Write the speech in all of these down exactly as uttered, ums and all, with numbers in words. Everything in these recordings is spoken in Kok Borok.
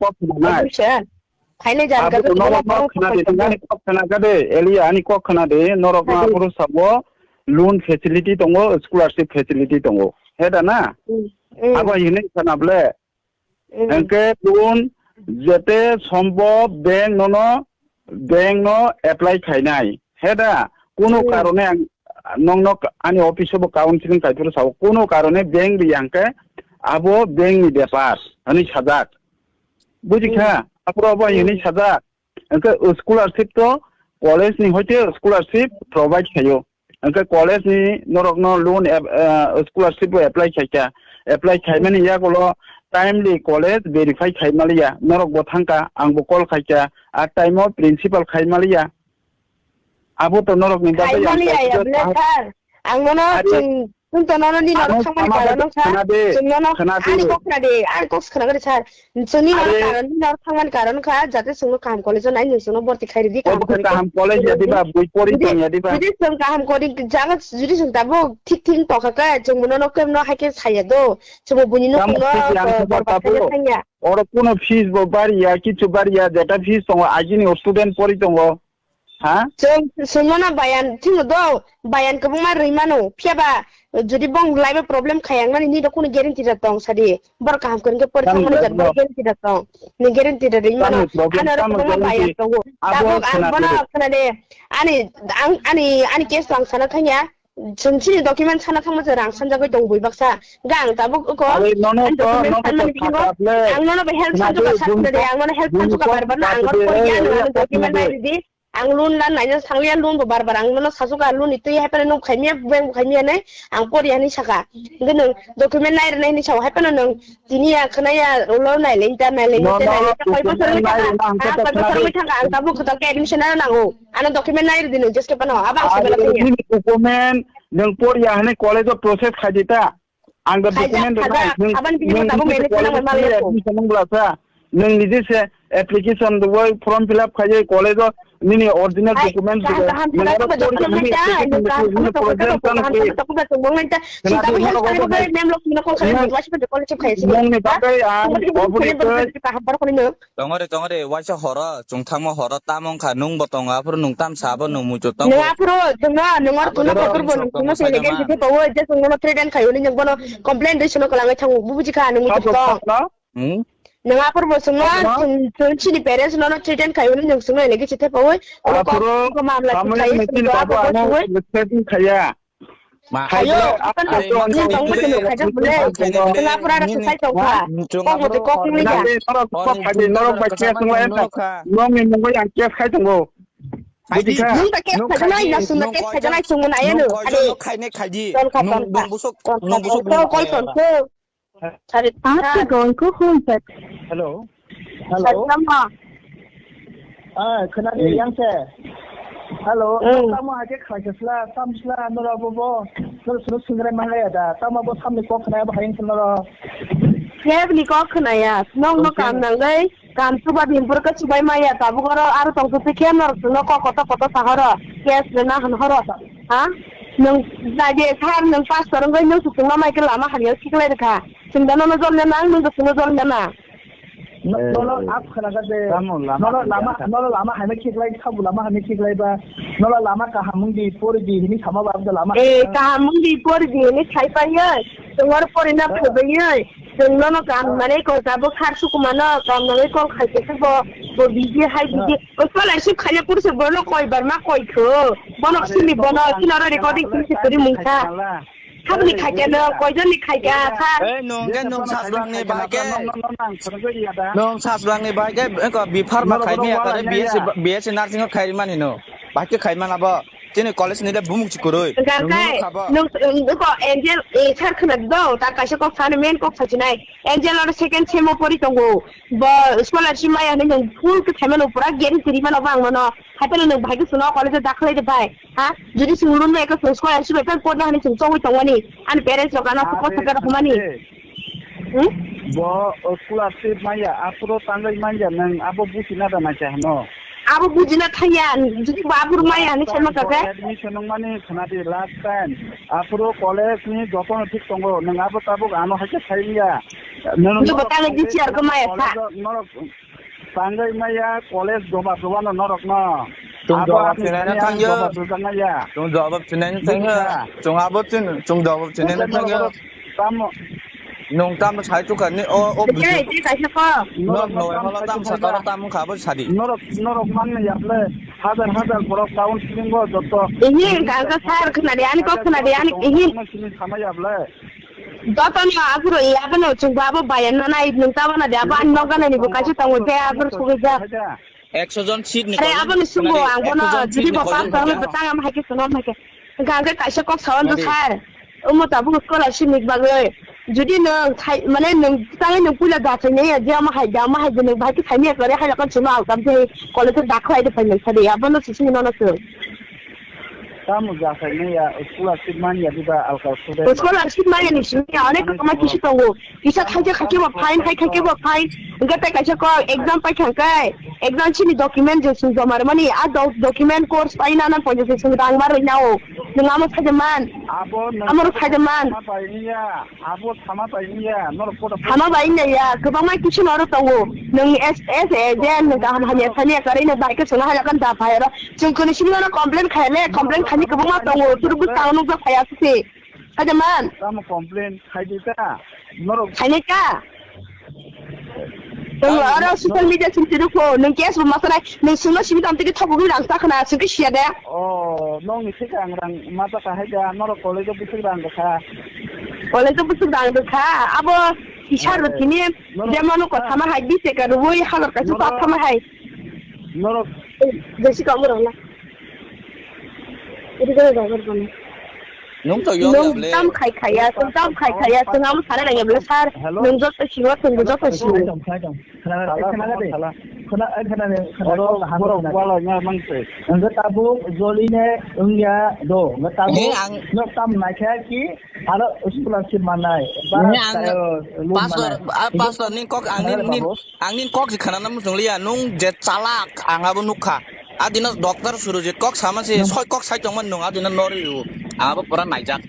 kok khna nai. Aboni sir. Phainai jani Abo kha to norok norok no khna de, khna de, ani kok khna de, Elia, ani kok khna de, norok no Khna de. Aboro sabo loan facility tongo, scholarship facility tongo. He da na? Mm, mm. Abo hinwi khna ble. Mm. Hwnkhe loan jete sombo bank nono, bank no apply khainai. He da? Kuno Mm. karone ang nokno ani office o bo counseling kaiphuru sao. Kuno karone bank riya hwnkhe abo bank ni bepar hwnwi sajak. Buji kha? Mm. Aphuru abo hinwi Mm. sajak. Hwnkhe scholarship to college ni hoite scholarship provide khaio. Hwnkhe college ni norokno loan ap-, ah, scholarship bo apply khaikha. Apply khaimani yagulo timely college verify khaimaliya. Norok bo thangkha, ang bo call khaikha. A time o principal khaimaliya. Abo to norok ni bagwi ang Khaimaliya kaisa ya ble kaham sir. Ang nono Are, chwng, chwng to nono ni norok ano thangmani sama karon bagwi no sir. Khna de, Chwng nono khna ani de. Kok khna de, ani kok khna de sir. Chwngni norok Are. Karon, ni norok thangmani karon kha, jate chwngno kaham college-o nai, nwng chwngno borti khai ridi, kaham Obo khe kori kaham college ya diba, bui pori tong ya diba? Jodi chwng kaham kori jaga, jodi chwng tabuk thik thik tongkha khe, chwng bono nok kemno hai khe saya do. Chwngbo buini nok Tamo kemno, thik yang eh, khe borbat tabuk. Khaina thangya. Oro kuno fees bo bariya, kichu bariya, jeta fees tongo, agini student pori tongo. Ha? Chwng, chwngno no bayan, thikno do, bayan kwbangma rwi mano. Phiya ba, jodi bong life o problem khayang nani, nini do kunu guarantee da tong sadi. Borok kaham kwrwng khe pori Tamo thangmani jat, no. Borok guarantee da tong. Ni guarantee da rwi mano. Tamo problem, Ano oro tamo kwbangma guarantee. Bayan tongo. Abo Tabuk ang khna bono de. Khna de. Ani, ang, ani, ani case ang sana thangya. Chwng chini document sana thangma je rang sanjagwi tong bui baksa. Ga ang tabuk uko. Are nono Ang to, document nono sanmani to bisingo. Khata ble. Ang nono bai help Khna sanjuka de, sakna de. Ang nono help bung sanjuka kok bar bar na ang khata oro de, pori ano, eh, ano khna document de. Nai ridi. Ang loan lan naina sangliya, loan bo bar bar ang nono sajuka, loan ni twi hai phano nwng khaimiya, bank bo khaimiya nai, ang pori hani saka. Hwnkhe nwng document nai rwnai hinwi sao, hai phano nwng tini ya khwna ya, ulo nai leng ta, nai leng ta, No, nai no, leng ta, koi bosor document wngwi nai thangkha, rwna ang ang khe koi bosor wngwi thangkha, ang tabuk kwtal khe admission ano nango. Ano document nai rwdi nwng, jeske phano, abo ang Are sabai nini document nwng pori ya hinwi college o process khai di ta. Ang da Khaijak, document rwnai, khaijak, nwng, aboni bini nwng tabuk nini manage college khlai o mali free ko. Admission wng bwla sa. Nwng niji se application rwui form fill up khaiwi college o nini original Hai, document kaham rwui kaham nwng thanai aro tongba porikha chwngmung nini ta, application nwng kaham rwui kaham thanai tongba chwngmung ta. Sita bai health thanai bai mem lok mino kol khainai nwng nwng ni bagwi ang oboni twi kaham bar khoni nwng. Tongore tongore waisa horo chwng thangma horo tamo wngkha nwng bo tongo aphuru nwng tamsa abo nwng muitu tongo. Nwng aphuru nwng nwng aro tungna kotor bo nwng tungna sini gen jete pawo je chwng nono threaten khayo ni nwng bono complain rwi sono kwlangwi thango bubujikha nwng muitu tong. Hmm? Nwng aphuru bo swngo, chwng, chwng chini parents nono threaten khai hwnwi nwng swngo, elegi chithai pawi. Ono kok, aphuru kok mamla samani thai, meeting swngo, kok abo ano bo swngo. Threaten khaya. Ma, ayo, hai, apan hai, kok, hai, kok, hai, kok, hai, khaijak bole. Hai, hai, nwng aphuru ara nini, swsai tongkha. Nwng kok mate aphuru kok nini nini ja. Bai norok kok khai di, norok bai case nwng lai ta. Nwng ni nwng bai ang case khai tongo. Hai di. Buji kha? Nwng ta case khai janai, na swngo nwng case khai janai, swngo na nwng ayano. Koi jon no khai ne khai di. Tonka, nwng, tonka. Nwng busuk, tonka, nwng busuk tonka, nwng kol khai tonka. Sorry. आपके कॉल को होल्ड पर Hello. Hello. Sorry, tamo. Ah, khwnadi yang se. Hello. Mm. Tamo hake khaisasla, tamsla, nora bobo. Nora sunu sungre mangaya da. Tamo bo samni kok khwnaya bo hayung se nora. Kebni kok khwnaya. Nong no kam nangoi. Kam chuba bhimpur ka chubai maya tabuk oro aro tong tu khe norok chwngno kok koto koto sa horo, case rwna hwn horo. Ha? Nwng naidi sir nwng pastor wngwi nwng se chwngno mai khe lama hamya khiklai rwkha. Chwng da nono jol nana, nwng da chwngno jol nana. No-, nono ap khwna kha je, tamo lama nono hamya lama, kha. Nono lama hamya khiklai, khabu lama hamya khiklai ba, nono lama kaham wng di, pori di hini sama ba abda lama. Eh, kaham wng di, pori di hini sai pai ye, chwng oro pori na phaibai ye. Chwng nono kam manwi kok tabuk khar sukumano kam manwi kok khai khe bo, bo biji hai biji. O scholarship khaina purse bono koi bar ma koi kho. Bono simi bono sino ro recording simi se turi mungsa. Habni khaikha no, koijon ni khaikha, sir? Ei, nwng khe nwng sajlangni bai khe. Nwng sajlangni bai khe, eko B Pharma khai miya kare B S C, B S C nursing o khai mani no. Bai khe khai mana bo. Chini college ni le bumuk chikurui. Nwng nwng kha bo. Nwng, nwng ko Angel, eh, sir khna do, ta kaisa kok sani main kok sachinai. Angel oro second sem o pori tongo. Bo scholarship maya hinwi nwng full khe khaimano, pura guarantee rimano bo ang nono. Hapheno nwng bahai khe chwngno college o dakhlai de bai. Ha? Jodi chwng room no ekha chwng scholarship bai phan porna hinwi chwng chongwi tongmani. Ani parents rok ano support sakha rok hwnmani. Hmm? Bo scholarship maya, aphuru tangwi manya nwng abo buchina da naikha hwno. Abo bujina thangya, jodi bo aphuru maya hinwi saima kha khe. Admission wngmani khwnadi last time. Aphuru college ni jotono thik tongo, nwng abo tabuk ano hai khe sai wngya. Nwng bo tangwi D C R khe maya sa. College o norok tangwi maya college jobab rwano norokno. Chwng jobab chwnaino thangyo. Jobab rwjaknaya. Chwng jobab chwnaino thangyo. Bujiya. Chwng abo chwng, chwng jobab chwnaino thangyo. Tamo. Nwng tamo sai tukha ni o, o buji. Tei, tei kaisa kok. Norok noi hala tam sakaro tam kha bo sadi. Norok, norok manni yaple. Hajar hajar borok counseling o jotto. Ihi, kangka sir khwnadi, ani kok khwnadi, ani ihi. Sini sama yaple. Jotono aphuru i abono chwngbo abo bayar nanai nwng tabana de abo ani nok ganani bo kaisa tongo je aphuru sugui jak. Ekso jon seat ni. Are koijon abono chwngbo khwnadi, ang bono ekso jon seat jodi ni bo koijon pass khwnadi. Tangwi bo tang am hai khe sono am hai khe. Hwnkha ang khe kaisa kok sawan do sir. Omo tabuk scholarship ni bagwi. Jodi nwng thai, mane nwng tangwi nwng puila da thai nai ya je ama hai da ama hai je nwng bahai khe thai nai ya kare hai rokon chwngno ang tam je college o da khlai de phai nai sadi abono sisi nono chwng. Tamo jakhai maya, scholarship manya diba alka student. Scholarship manya ni simi onek rokoma kisi tongo. Kisa thaija khaike bo fine, hai khaike bo fine. Hwnkhe tei kaisa kok exam pai thangkai. Exam chini document je sung joma rwmani, a doc-, document course pai nana poisa se sung rang ma rwi nao. Nwng amo thaija man. Abo nwng amo rok thaija man. Pai niya. Abo sama bai wngya, norok kotor. Sama bai wngya ya, kwbangma kisi norok tongo. Nwng S, S A je nwng kaham hamya sani ya, kwrwi nwng bai khe songna hala kan da phai oro. Chwng kunu simi no complain khai le, complain khai ni kwbangma tongo. Turu bwskango nukjak phai aswk se. Khaja man. Tamo complain khai di ta. Norok. Khai ni ka. Nwng aro social media sing tiri kho, nwng case bo ma sanai, nwng sungno simi tong tigi thok gugui rang sa khna, sungke siya de. Oh, nokni thik ang rang ma ta kahai da, norok college o bwswk rang rwkha. College o bwswk rang rwkha, abo kisa rw tini, jemon ko thama hai bise ka rwui, hazar kaisa pa thama hai. Norok. Jesi kamu rang na. Iri gana driver bana. Nwng to yong yable. Nwng tam khai khaya, nwng tam khai khaya, nwng amo sana nang yable sir. Hello. Nwng joto siwa, nwng joto siwa. Hello, hello. Khna, eh, khna ni, khna Oro, kok kaham borok khna. Wala nya mang se. Hingke tabuk joline wngya do. Hingke tabuk He, ang no tam naikha ki aro scholarship manai. Ba He, ang tayo loan pastor, manai. Ah, Hingke pastor, ning kok, ang ning, ning, babu. Ang ning kok si khna na muchung liya. Nung je chalak, ang abo nukha. Adino doctor suru je kok sama se, Hmm. Soi kok sai tongma nung adino nori u. Ang abo pura naijak.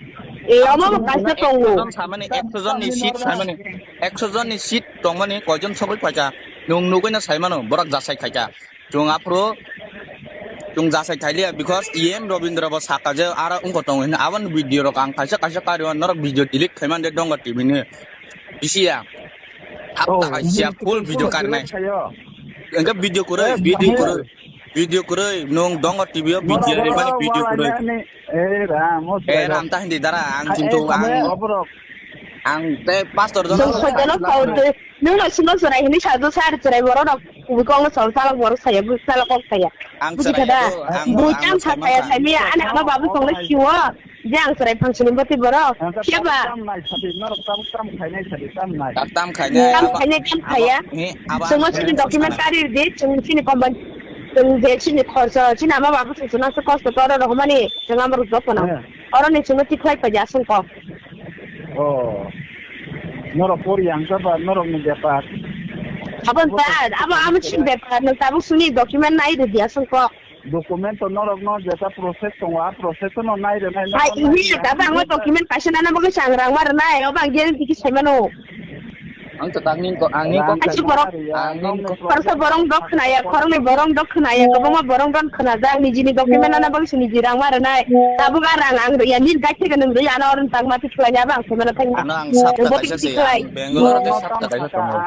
E, omo bo kaisa tongo. Ekso jon samani, ekso jon ni seat samani, ekso jon ni seat tongmani koijon sogwi paikha. Nung nugwi na sai mano, borok jasai khaikha. Chwng aphuru chwng jasai khailiya, because E M Robindra bo saka je aro wngkha tongo hwnwi. Aboni video rok ang kaisa kaisa kari o norok video delete khai man de Donga T V ni. Bisi ya. Hapta Oh, hai siya full video video karinai. Khayo. Engka video kuroi, Eh, video bahayo. Kuroi. Video kuroi, nung Donga T V o video rimani video kuroi. Eh, ram, o Eh, ram ta hindi dara, ang Eh, chintu, eh, ang, oborok. Ang te pastor jono. Song sojano kaute. Nung no sino sorai hini sadu sar sorai borok rok kubui kong no sol salak borok saya, bu salak kok saya. Ang buji sorai kada. Ado, ang, Bu ang chang sa saya saya miya, ane ama babu kong no siwo. Je ang sorai phangsini bati borok. Ang ka Siya ba? Tam nai sadi, norok tam, tam khainai sadi, tam nai. Tam, tam khainai, Tam aba, khainai, tam aba, khaya. He, aba, Sung no sini document kari di, sung sini komban. Sung je sini khorso, sini ama babu sung sung nang se kosto toro rohmani, sung ama ruk dokono. He. Oro ni sung no tikhlai pa ja sung ko. Oh. Norok por yang sa ba, norok ni bepar. Abon ta, abo amo sini bepar, no tabuk suni document nai di dia sung ko. Document to norok no jesa process tongo, a process no nai rwnai. Hai, ini ya, tapi ang document kaisa nana bagwi sang rang mar nai, oba ang guarantee ki sai mano. Ang to tangni ko, ang ni ko. Kaisa borok, ang ni ko. Khoroksa borong dok khna ya, khoroknwi borong dok khna ya, kwbangma borong don khna jak, nijini document nana bagwi sini jirang mar nai. Tabuk a rang ang ya, nil gaithai ka nung ya, ano oron tang ma tikhlai ya, bang sai mano thang. Ano ang sab ta kaisa se, ang Bangalore te sab ta kaisa tongo.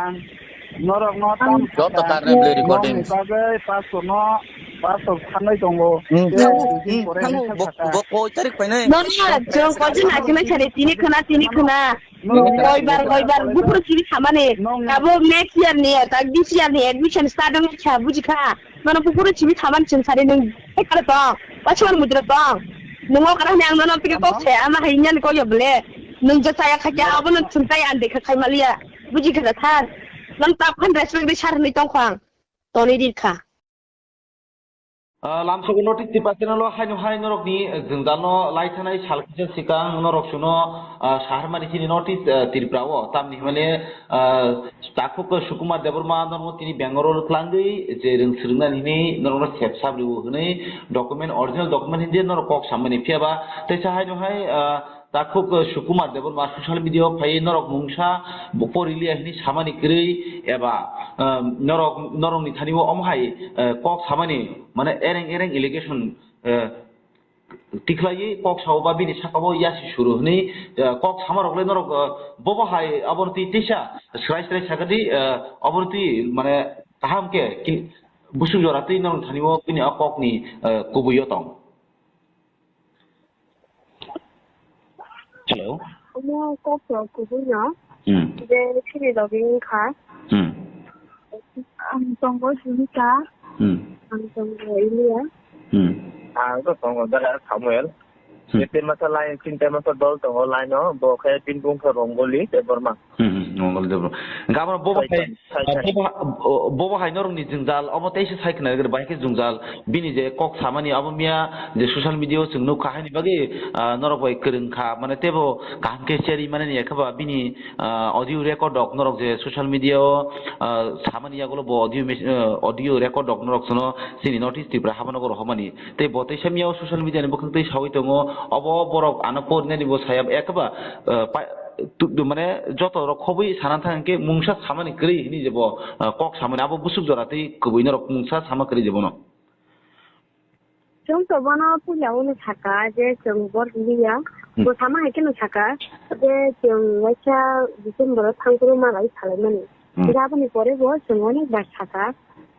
Norok no tam Joto karne ble recording. Nokni bagwi pastor no, pastor thanai tongo. Hmm. Tei Thango, dui din hmm, pore thango, hinsa bo, saka. Bo koi tarik painai? Nono, chwng koichwng achilai sari, tini khna, tini khna. Nono, Koibar, koibar, bupuru siri samani. Nono. Abo next year ni, tak this year ni admission start wngkha, bujikha. Nono bupuru siri samani chwng sari nung, hai kala tong, pachimani mudra tong. Nungo kara ni ang nono pike kok se, ama hai nyani kok ya ble. Nung je chaya khaikya, abo no chwng chaya ang dekha khai maliya. Bujikha da thar. Nono tap khan respect de sar ni tong khang. Toni rirkha. Ah, lamsogo notice tipa channel o haino hai norokni, eh, jwngjal no lai thanai sal kisa sikang norok suno, ah, saharmani chini notice, eh, Tripura o tamni hwnmale, ah, takhuk Sukumar Debbarma norokno tini Bangalore o twlangwi je rwng swrwngna hini norokno sepsap rwo hwnwi document, original document hinde norok kok sammani phiyaba teisa haino hai, ah, Takhuk, eh, Sukumar Debbarma social media o phaiwi norok mungsa bo pori liya hini samani kwrwi eba, eh, norok, norokni thani o omo hai, eh, kok samani mane ereng ereng allegation, eh, tikhlaiwi kok sao ba bini saka o yasi suru hwnwi, eh, kok sama rok le norok, eh, bobo hai obo twi tisa srai srai sakadi, eh, obo twi mane kaham khe ki-, busuk jora twi norok thani o bini o kok ni, eh, kubui o tong. Hello. Omo kok rok kubui no. Hmm. Je chini logi wngkha. Hmm. Ang tongo Jimika. Hmm. Ang tongo Ilia. Hmm. Ang to tongo Dara Samuel. Hmm. Tei masa line, tin tei masa dol tongo line o, bo khe tin bung khe Rongoli tei Borma. Hmm, hmm, Rongoli tei Borma. Hingke abo bobo hai, Saitan, saitan. Bobo ha-, bobo hai norokni jwngjal, omo teisa sai khna rwgwi bahai khe jwngjal. Bini je kok samani abo miya je social media o chwng nukha haini bagwi, ah, norok bai kwrwng kha, mane teibo kaham khe cherwi mani ya khe ba bini, ah, audio record rok norok je social media o, ah, samani yagulo bo audio mes-, ah, audio record rok norok sono chini North East Tripura habano goro homani. Tei bo teisa miya o social media ni bwkhwk tei saui tongo, obo borok ano porinani bo saya ekhe ba, ah, pa-, tu-, tu-, mane joto rok khobwi sana thang khe mungsa samani kwrwi hini je bo, ah, kok samani abo busuk jora tei kwbwi norok mungsa sama kwrwi je bono. Chwng to bono puila uno saka je chwng bor liya, Hmm. bo sama hai kheno saka je chwng waisa December o thangphuru malai salaimani. Hmm. Hingke aboni pore bo chwng onek bar saka.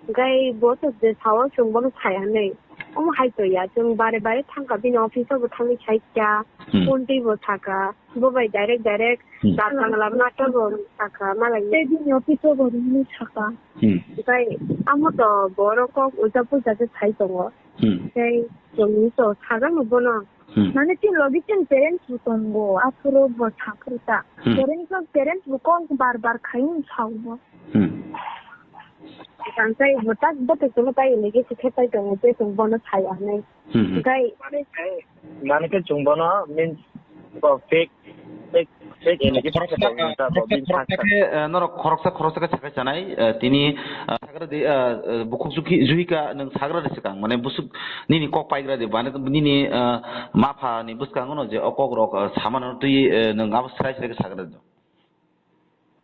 Hingke bo to je sao chwng bono sai hinwi. Omo hai to ya, chwng bare bare thangkha bini office o bo thangwi saikha, Hmm. phone twi bo saka, bo bai direct direct Hmm. Dar Bangla mata bo saka, malai tei bini office o bo hinwi saka. Hmm. Hingke amo to borok kok uja puja khe sai tongo. Hmm. Tei chwng to sajak no bono. Hmm. Mane chini logi chini parents bo tongo, aphuru bo saphuru ta. Hmm. Parents no, parents bo kok bar bar khai wng sao bo. Hmm. Ang tai hwtak bwtwi chwngno tai legacy khe tai tongo je chwng bono sai ya hwnwi. Hmm, hmm. Tei Mane khe, mane khe chwng bono means bo fake, fake, fake allegation khe Khoroksa, tongo ta bo khoroksa, bini khoroksa sakha. Khe, eh, norok khoroksa, khoroksa khe sakha chanai, eh, tini, eh, sagra di, eh, eh, bukhuk juki-, juhika nwng sagra di swkang, mane busuk nini kok paigra di, mane nini, eh, mapha ni bwskango no je o kok rok, eh, samano twi, eh, nwng abo srai srai khe sagra di.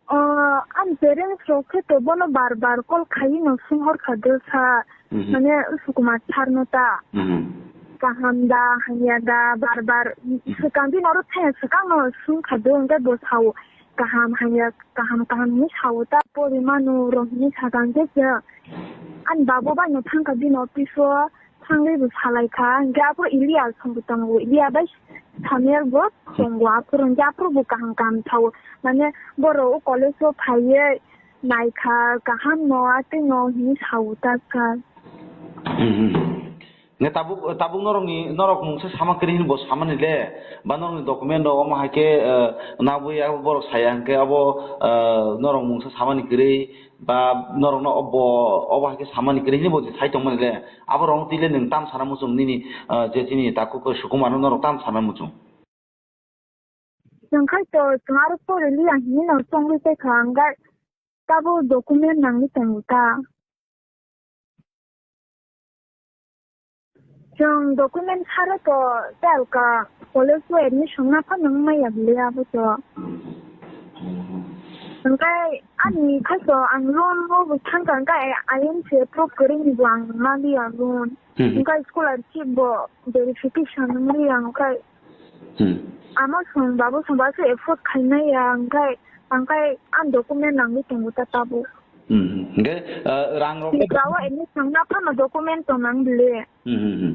O, ani parents rok khe to bono bar bar call khaiwi no sung hor kha do sa, Mhm. mane Sukumar sir no ta. Mhm. Kaham da, hamya da, bar bar swkang din oro thaya swkang no sung kha do, hwnkhe bo sao kaham hamya, kaham kaham hinwi sao ta, pori mano rok hinwi sakha hwnkhe se ani babo bai no thang kha bini office o. Thangwi bo salai kha, hwnkhe aphuru Ilia songbo tongo, Ilia bai Samuel bo tongo, aphuru hwnkhe aphuru bo kaham kaham sao, mane borok o college o phaiwi nai kha, kaham no, atwi no hinwi sao ta kha. Hmm, hmm. Nge tabuk, tabuk norokni, norok mungsa sama kwrwi hinwi bo samani le, ba norokni document rok omo hai khe, eh, nabwi abo borok saya hwnkhe abo, eh, norok mungsa samani kwrwi, ba norokno obo, obo hai khe samani kwrwi hinwi bo je sai tongmani le, abo rokno twi le nwng tam sana muchung nini, ah, je chini takhuk Sukumarno norok tam sana muchung? Chwng khai to, chwng aro pori liya hinwi no chongwi tei kha, hwnkhe tabo document nangwi tongo ta. Chwng document saro to telka college o admission na phano wng maya bwle abo to. Hwnkhe ani khaito ang loan o bo thangkha, hwnkhe I M C approve kwrwini bo ang maliya loan. Hmm. Hwnkhe scholarship bo verification wng liya, hwnkhe Hmm. Ama song babo song ba se afford khaimaya, hwnkhe, hwnkhe ang document nangwi tongo ta tabuk. Hmm. Hwnkhe, ah, rang rok Tiprawa admission na phano document to nang bile. Hmm, hmm, hmm.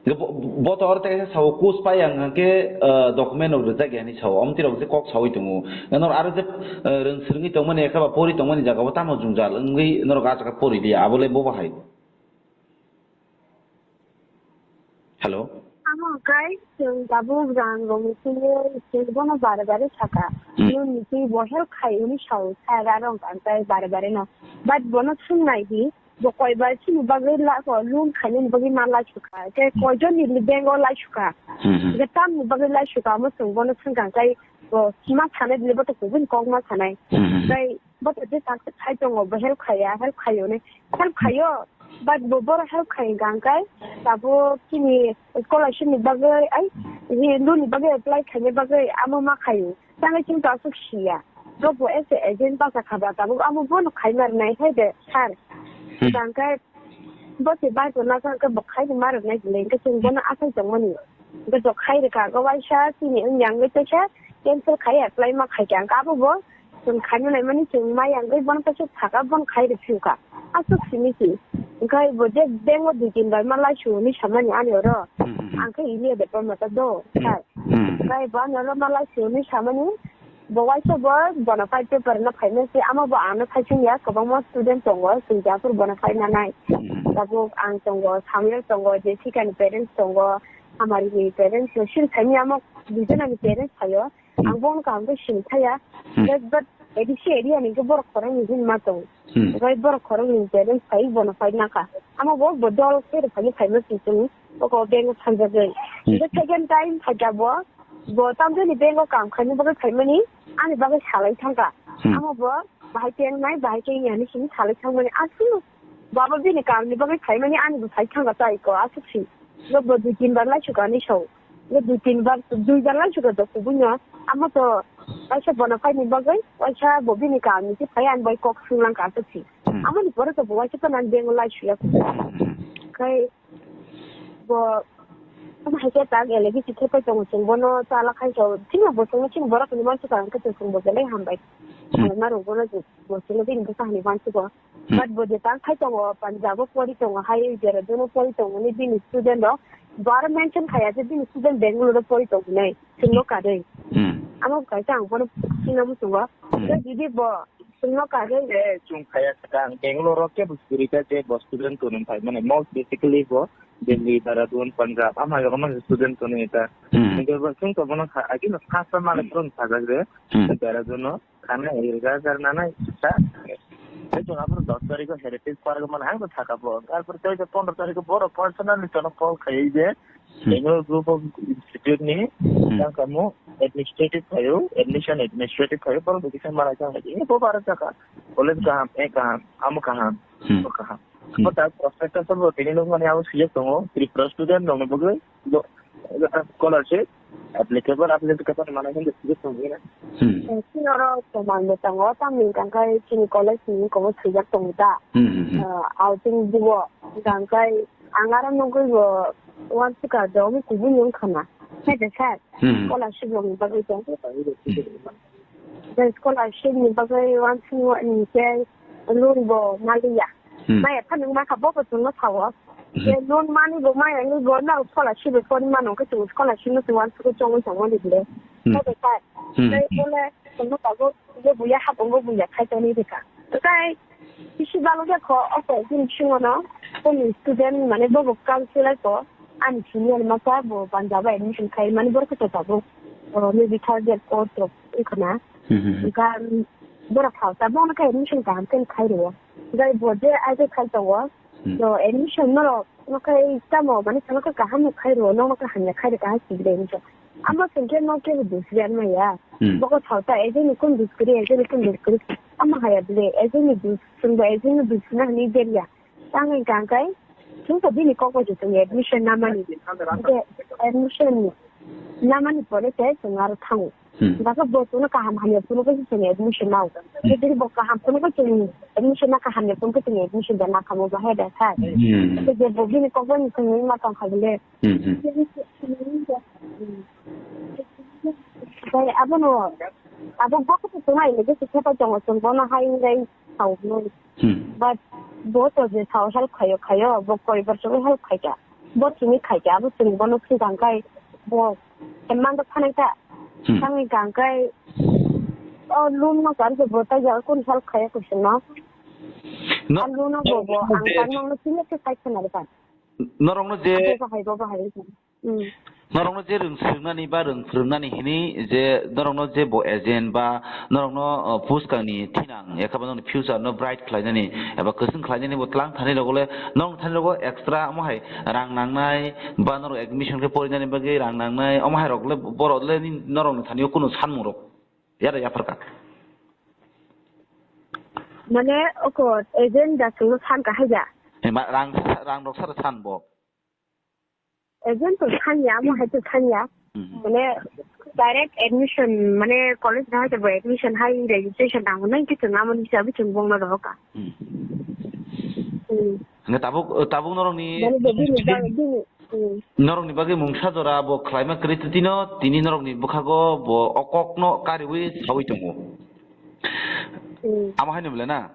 Hwnkhe bo, bo to oro tei sao kus pai ang hwnkhe, ah, document rok rijak ya hinwi sao. Omo twi rok je kok sawi tongo. Norok aro je, ah, rwng swrwngwi tongmani, ekhe ba pori tongmani jaga bo tamo jwngjal wngwi norok ah jaga pori liya. Abo le bo bahai. Hello? Amo kai chwng tabuk rang rokni simi chwng bono bare bare saka. Hmm. Loan ni twi bo help khai hwnwi sao, sir, aro wngkha kai bare bare no. But bono swng nai di, bo koi bar chini bagwi la-, ko loan khainani bagwi ma lai sukha. Ke Hmm. koi jon ni bank o lai sukha. Hmm, hmm. Ke tam ni bagwi lai sukha, amo chwng bono swngkha kai bo ma sanai bini bo to kubun kok ma sanai. Hmm, hmm, hmm. Kai Bo to je tak sai tongo, bo help khaiya, help khaio ne. Help khaio, but bo boro help khai hwnkha hwnkhe, tabuk chini scholarship ni bagwi, ai, hi loan ni bagwi apply khaina bagwi amo ma khaio. Tangwi chwng to aswk siya. Bo bo as a agent bachakha ba tabuk amo bono khaima rwnai hai de, sir. Hmm. Hwnkha hwnkhe bo se bai bo na hwnkha hwnkhe bo khaina ma rwnai bwle, hwnkhe chwng bono asai tongmani. Hwnkhe bo khai rwkha, hwnkhe waisa chini wngya wngwi teisa cancel khai apply ma khaikha, hwnkhe abo bo Chwng khaina naimani chwng maya wngwi bono kaisa saka bono khai rw phiyokha. Aswk simi si. Wngkha bo je bank o dui tin bar ma laisu hinwi samani ani oro. Hmm, hmm, hmm. Ang khe area department o do, Hmm, sir. Hmm. Wngkha bo ani oro ma laisu hinwi samani. Bo waisa bo bona fide paper no phaima se, amo bo ano thaising ya, kwbangma student tongo, chwng Jaipur bona fide nanai. Hmm. Tabuk ang tongo, Samuel tongo, Jessica ni parents tongo, Hamari ni parents tongo, sini thaini amo duijona ni parents phaio. Hmm. Ang bono kaham khe sini thaya. Hmm. But, but A D C area ni khe borok khorang ni hwnma tong. Hmm. Obai borok khorang ni parents phai bono phai nakha. Amo bo, bo dol khe rw phai phai ma sing sini. Oko bank o thangjagwi. Hmm. Hwnkhe second time phaikha bo, bo tamjani bank o kam khaina bagwi phaimani, ani bagwi salai thangkha. Hmm. Amo bo bahai tengnai, bahai tengnai hinwi sini salai thangmani. Aswk Bo abo bini kamni bagwi phaimani ani bo phai thangkha tai ko aswk si. Bo bo dui tin bar lai suka ni sao. Bo dui tin bar, dui bar lai suka do kubui no. Amo to waisa bona phai ni bagwi, waisa bo bini kamni se phai ani bai kok sung lang ka aswk si. Hmm. Amo ni pore to bo waisa to nang bengo lai suya. Hmm. Khai bo amo hai khe tak ele bisi khe pai tongo chwng bono chala khai sao. Chini bo chwng chini borok ni mansi ka ang khe chwng bo belai hambai. Hmm. Hambai ma rwng bono chwng bo chwng bini bwsa hani mansi ko. Hmm. But bo je tak khai tongo, Punjab o pori tongo, hai Dehradun o pori tongo, ni bini student rok. Bo aro mention khaya je bini student Bangalore o pori tongo hinwi, chwngno karwi. Hmm. Amo kaisa ang bono sina muchungo. Hmm. Je didi bo chwngno karwi. Eh, chwng khaya saka ang Bangalore o kebo suri ka je bo student tonwi phai mani. Most basically bo Delhi, Dehradun, Punjab, ama jaga mani student tonwi ta. Hmm. Hingke bo chwng to bono kha, agino khasa mani Hmm. chwng sajak je Hmm. Dehradun o. Kana irga garnanai sa. Tei chwng aphuru dos tarikh o Heritage Park o mano ang tong thaka bo. Arpore tei pondro tarikh o borok personally chwngno call khaiwi je Hmm. Bangalore Group of Institute ni Hmm. tang kamo administrative khayo, admission administrative khayo, borok bai kisa malai tang lai. Bo bara jaka. College kaham, e kaham, amo kaham, Hmm. bo kaham. Hmm. Bo ta prospectus bo tini nukmani abo siyok tongo, Tripura student rokni bagwi. Bo, scholarship applicable, applicable manai hwnwi sujak tongwi na. Hmm. Eh, chini oro tomar mwchang o tamni hwnka khe chini college ni kobo swijak tongo ta. Hmm, hmm, hmm. Eh, outing dibo hwnka khe ang aro nugwi bo uansukha do omo kubui wngkha na. Khe de sir, Hmm. scholarship rokni bagwi tong. Tei scholarship ni bagwi uansukmani khe loan bo maliya. Hmm. Maya phano wngma kha bo bo chwngno sao. Hmm. Je loan mani bo maya wngwi bo no scholarship bo pori mano khe chwng scholarship no chwng uansukwi chongwi tongmani ble. Hmm. Bo bo kha. Hmm. Tei bole chwngno tabuk je buya hapung bo buya khai tongwi rikha. Tei bisi balo de kho o koi din singo no. Tei student mane bo bo council ko. Ani senior masa bo Punjab o admission khai mani borok khe tabuk, uh, maybe third year, fourth rok wngkha na. Hmm, hmm, hmm. Hwnka, um, borok thao tabuk no khe admission kaham khe khai rwo. Hwnka bo je I T khai tongo, Hmm. so admission norok no khai tamo mani salo khe kaham no khai rwo, no khe hamya khai rwo, kaham sibile hinwi. Amo chwng khe no kebo dus rwya maya. Hmm. Boko thao ta agent ni kun dus kwrwi, agent ni kun dus kwrwi. Amo haya bile, agent ni dus, chwng bo agent ni dus na hinwi berya. Tangwi hwnka khe, chwngsa bini kok bai se chwng admission namani. Hwnkhe admission namani pore se chwng aro thango. Hmm. Hwnkhe bo chwngno kaham hamya phunukhe se chwng admission nao. Hwnkhe bini bo kaham phunukhe chwng admission nakha, hamya phunukhe chwng admission da nakha, bo bahai da sa. Hmm. Hwnkhe je bo bini kok bai chwngwi ma tongkha bole. Hmm, hmm. Bai abono, abo bo khe chwng ai le se thepai tongo, chwng bono hai wngwi sao. Hmm. But bo to je sao help khaio, khaio, bo koi bar chwngwi help khaikha. Bo chini khaikha, abo chini bono swkang khai bo emang da phanai ta. Hmm. Tangwi kang khai o loan no kar je bo ta ja kun help khaio kusun no. No. A loan no bo bo ang kan no chini se sai khna da. Norokno je Bo bahai, bo bahai. Hmm. Norokno je rwng swrwngnani ba rwng phwrwngnani hini je norokno je bo agent ba norokno, uh, bwskangni thinang, ekhaba nokni future no bright khlainani eba kwchwng khlainani bo tlang thani rogole norokni thani rogo extra omo hai rang nangnai ba norok admission khe porinani bagwi rang nangnai omo hai rokle borokle ni norokni thani o kunu sanmung rok yara yapharkha. Mane oko agent da chwngno san ka haja. He ma rang, rang rok sara san bo. Agent to sanya, amo hai to sanya. Hmm. Mane direct admission, mane college na hai to admission hai registration nang nang kitu namo ni sabi chung bong na roka. Hmm. Hmm. Nge tabuk, tabuk norok ni Mane bini, bini, hmm. Norok ni bagwi mungsa jora bo khlaima kwrwi twi tino, tini norok ni bwkhago bo o kok no kariwi sawi tongo. Hmm. Amo hai no bole na?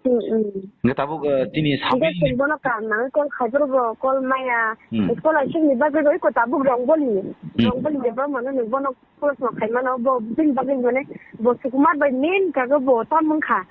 Hmm, hmm. Hingke tabuk, eh, tini Hingke sawi chwng bono kam nangwi call khaiboro bo call maya. Hmm. Scholarship ni bagwi bo iko tabuk Rongboli. Hmm. Rongboli de ba mano ni bono close no khaimano bo bini bagwi mane bo Sukumar bai main kago bo tam wngkha.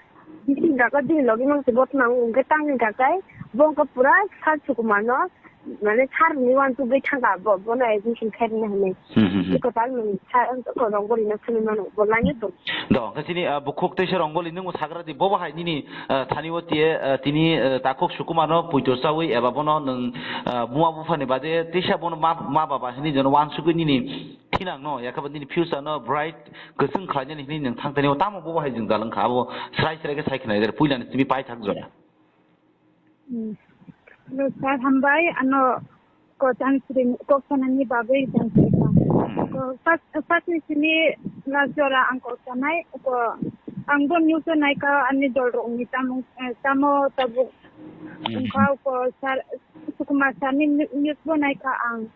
Bisi jaga bini logi mang se bo twnang hingke tangni jagai bo wngkha pura sal Sukumar no. Mane sir ni uansugwi thangkha bo, bono admission khairina hinwi. Hmm, hmm, hmm. Eko tal nwng sa, eko Rongboli no thangwi mano, bo line o tong. Do, hwnkhe chini, ah, bukhuk teisa Rongboli nwng bo sagra di, bo bahai nini, ah, thani o tiye, ah, tini, ah, takhuk Sukumar no puito chawi eba bono nwng, ah, buma bupha ni bade teisa bono ma, ma baba hinwi jono uansugwi nini thinang no, yakhe bo nini future no bright kwchwng khlainani hinwi nwng thang thani o tamo bo bahai jwngjal wngkha, abo srai srai khe sai khna puilani simi paithak jora. Hmm. Hello, sir, hambai, ano ko chance ring, kok sanani bagwi chance ring. Hmm. Ko first, first ni simi last jora ang kok sanai, ko ang bo news o naikha ani dol rok ni tamung, eh, tamo tabuk. Hmm. Wngkha ko sir, Sukumar sir ni news bo naikha ang.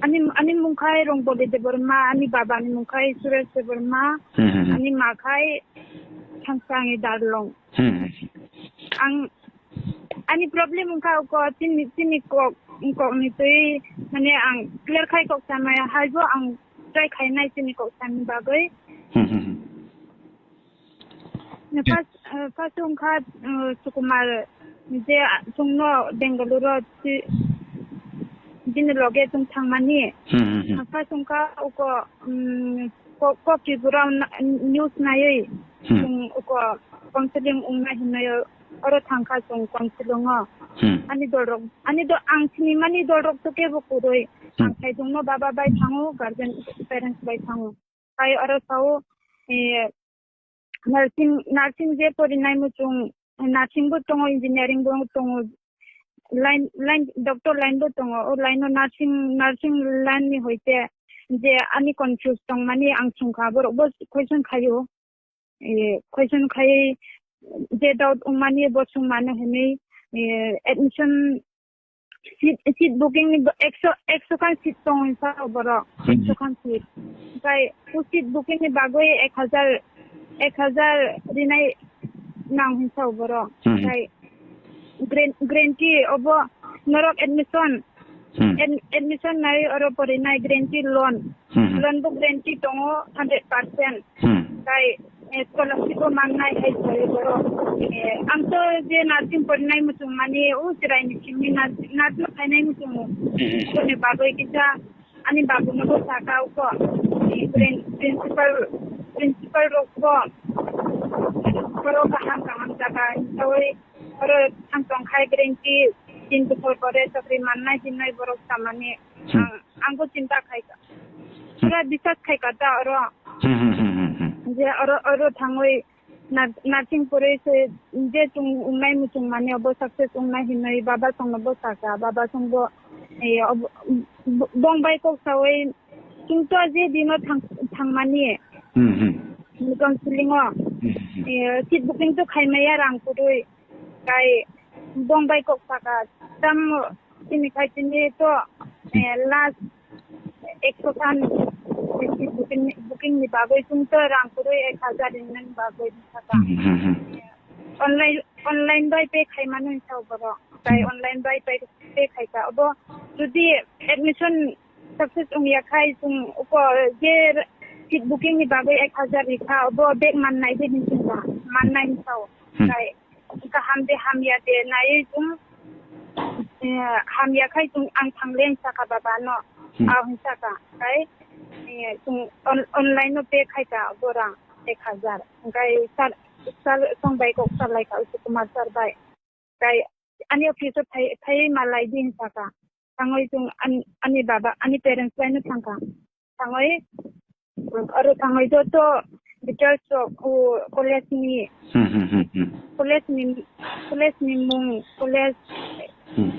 Ani, ani mung khai Rongboli Debbarma, ani baba ni mung khai Suresh Debbarma, Hmm, hmm, hmm. Ani ma khai Thangsang ni Darlong. Hmm. Ang, ani problem wngkha uko chini, chini kok, kok ni twi, mane ang clear khai kok samaya, haibo ang try khainai chini kok sani bagwi. Hmm, hmm, hmm. First, eh, first wngkha, eh, Sukumar je chwngno Bengaluru si-, bini loge chwng thangmani. Hmm, hmm, hmm. First wngkha uko, mm, ko, ko Tripura na-, news naiwi Hmm. chwng uko counseling wngna hinwi oro thangkha chwng counseling o. Hmm. Ani dolrok, ani do, ang sinimani dolrok to kebo kwrwi. Hmm. Ang saidongno baba bai thango, guardian parents bai thango. Tai oro sao, eh, nursing, nursing je porinai muchung, nursing bo tongo, engineering bo tongo, line, line, doctor line bo tongo, o line o nursing, nursing line ni hoite je ani confuse tongmani ang sungkha, borok bo question khaio, eh, question khai je doubt wngmani bo sungmano hinwi, eh, admission seat, seat booking ni bo ekso, ekso khan seat tongo hinsa borok, Hmm. ekso khan seat. Omohai o seat booking ni bagwi ek hajar, ek hajar rinai nang hinsa borok. Hmm. Omohai Guaran-, guarantee obo norok admission, Hmm. ad-, admission nai oro porinai guarantee loan. Hmm. Loan bo guarantee tongo hundred percent. Hmm. Tai, eh, scholarship bo mannai hai sai borok. Eh, ang to je nursing porinai muchung mani o chwrai ni simi nurse, nurse no khainai muchung. Hmm. Boni bagwi kisa ani babu no bo saka uko. Eh, prin-, principal, principal rok bo. Borok kaham kaham jaga hinsawi Oro thang tong khai guarantee tin bosor pore chakri mannai hinwi borok samani Hmm. ang, ang bo chinta khai ka. Hmm. Pura bisas khai ka ta oro. Hmm, hmm, hmm, hmm, hmm. Je oro, oro thangwi nar-, nursing pore se je chwng wngnai muchung mani obo success wngnai hinwi baba songno bo saka. Baba song bo, eh, ob-, b-, bong bai kok sawi chwng to je dino thang, thangmani. Hmm, hmm. Counseling o. Hmm, hmm, hmm. Eh, seat booking to khaimaya rang kwrwi. Kai bong bai kok saka, tam chini khai chini to, eh, last ekso khan booking, booking ni bagwi chwng to rang kwrwi ek hajar rinani bagwi saka. Hmm, hmm, hmm. Online, online bai pay khai mano hinsa borok. Kai Hmm. online bai pay, pay khai ka. Obo jodi admission success wngya khai chwng uko je seat booking ni bagwi ek hajar rikha, obo bag mannai de hinsa, mannai hinsa. Hmm. Kai kaham de hamya de naiwi chwng, eh, hamya khai chwng ang thangle hinsa kha baba no. Hmm. Aw hinsa kha. Kai, eh, chwng on-, online no pay khai ka borang ek hajar. Kai sal, sal song bai kok salai ka Usu Kumar sir bai. Tai ani office o phai, phaiwi malai di hinsa kha. Thangwi chwng an-, ani baba, ani parents bai no thang kha. Thangwi, oro thangwi joto details rok, o, college ni, Hmm, hmm, hmm, hmm. college ni, college ni mung, college, Hmm.